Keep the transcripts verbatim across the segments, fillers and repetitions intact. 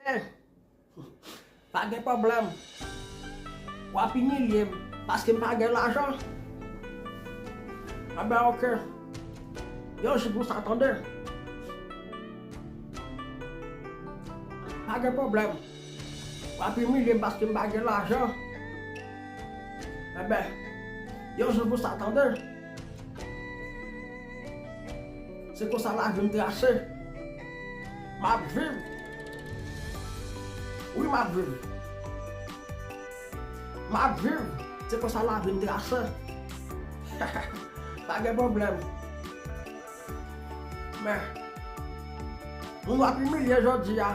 Eh, pa gen pwoblèm. W ap imilye m paske m pa gen lajan. Anben, oke. Yon jou pou sa, tande. Pa gen pwoblèm. W ap imilye m paske m pa gen lajan. Anben, yon jou pou sa, tande. Se konsa lavi m trase. M ap viv. Wi, m ap viv. M ap viv. Se konsa lavi m trase. Pa gen pwoblèm. Men, moun w ap imilye jodi a.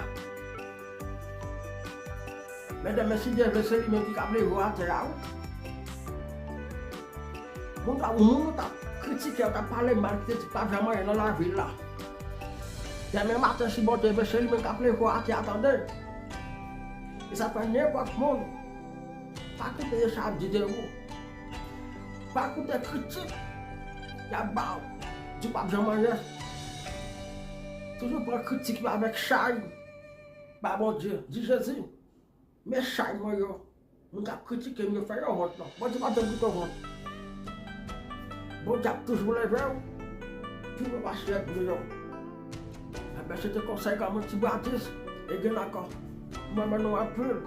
Men demen, si Dye vle, se li menm ki kab leve w atè a, wi. Moun ta, moun ou t ap kritike, ou t ap pale mal, ki te di pa janm anyen nan lavi l la. Demen maten, si Bondye vle, se li menm k ap leve w atè a, tande. E sa fè nenpòt moun, pa koute sa y ap di de ou. Pa koute kritik y ap ba w. Di w p ap janm anyen. Toujou pran kritik yo avèk chay. Ba Bondye, di Jezi, men chay mwen yo. Moun k ap kritike m yo, fè yo wont non. Bondye p ap janm kite w wont. Bondye ap toujou leve w pi wo pase ènmi yo. Enben, se te konsèy granmoun Ti Bradis. E gen ankò. Mwen renmen nou anpil.